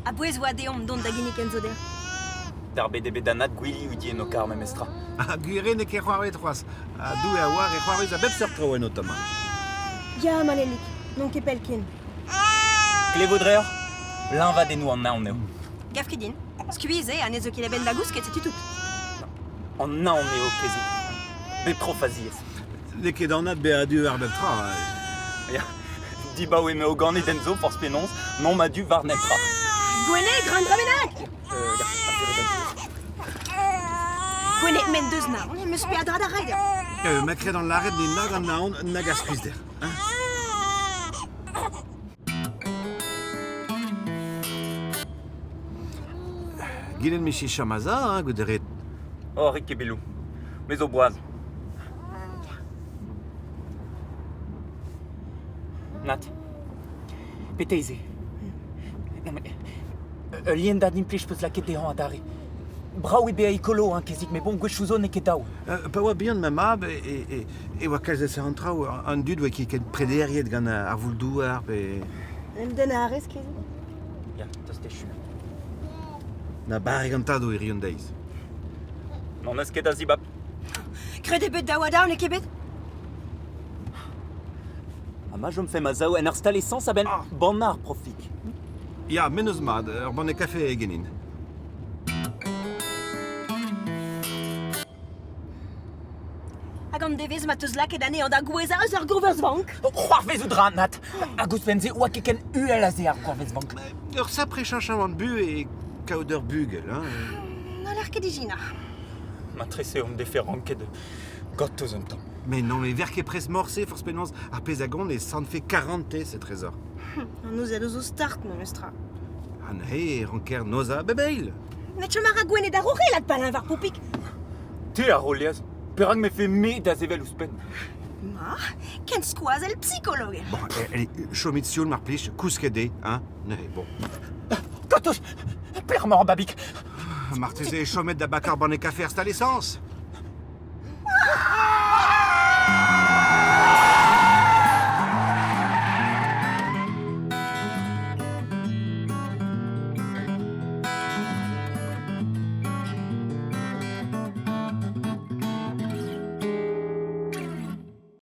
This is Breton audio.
A-bouez oa deomp dont da ginnig Enzo dezhañ. Darbet eo bet da Nat gwilioù en ho kar memestra. Ha gwir eo n'eo ket c'hoarvezet c'hoazh. Ha Doue a oar e c'hoarvez a bep seurt traoù en otomant. Ya, Manelik, n'on ket pell ken. Klevout reoc'h Liñvadennoù an naon eo. Gav ket din. Skuizh eo ha ne zeu ket a-benn da gousket, setu tout. An naon eo, Kezig. Bep tro faziez. N'eo ket anat bezañ a-du war bep tra. Ya, dibaoe m'eo ganet Enzo, forzh penaos, n'omp a-du war netra. Gweneg, un dra bennak Ya, Gweneg m'en deus naon, em eus peadra da reiñ dezhañ. Ma kredan lâret n'eo nag an naon nag ar skuizhder. Hein? Gillen michi chom a-za, hein, goude ret. Oh, ret ket Belou. Me zo boaz. Nat, petra eo? Non mais, ul liendad implij 'peus lakaet dezhañ adarre. Brav eo bezañ ekolo, hein, Kezig, met bon, gwechoù zo n'eo ket dav. Pa oa bihan ma mab e, e, e oa kalz a an traoù, an dud oa ket ken prederiet gant ar voul-douar pe... Un den a rez, Kezig? Ya, tost echu. Na barrek an tadoù hiziv an deiz. N'en eus ket a zibab. Graet eo bet daou-ha-daou, n'eo ket bet? Ha ma chomfe ma zaou en ur stal esañs a-benn bannañ ar profig. Ya, mennozh mat, ur banne kafe ganin. Hag an devezh ma teus lakaet anezhañ da gouezhañ eus ar gourvezvank? C'hoarvezout 'ra, Nat. Hag ouzhpenn-se 'oa ket ken uhel aze ar gourvezvank. Ur sapre cheñchamant buhez eo kaout ur bugel, hein. N'haller ket ijinañ. Matrese on defe ranket gortoz un tamm. Mais non, mais ver ket prest morse, forzh penaos, ar pezh a gont e santfe karantez e trezor. An noziad zo start memestra. Ha neuze e ranker nozañ bep eil. Met chom a ra Gwened ar roc'hellad pa leñv ar poupig. Te a ro laezh. Perak me fe-me da sevel ouzhpenn? Ma, ken skoazell psikologel. Bon, allez, chomit sioul mar plij, kousket eo, hein Neuze, bon. Gortoz, pelec'h emañ ar babig Marteze e chomet da bakañ banne kafe er stal esañs.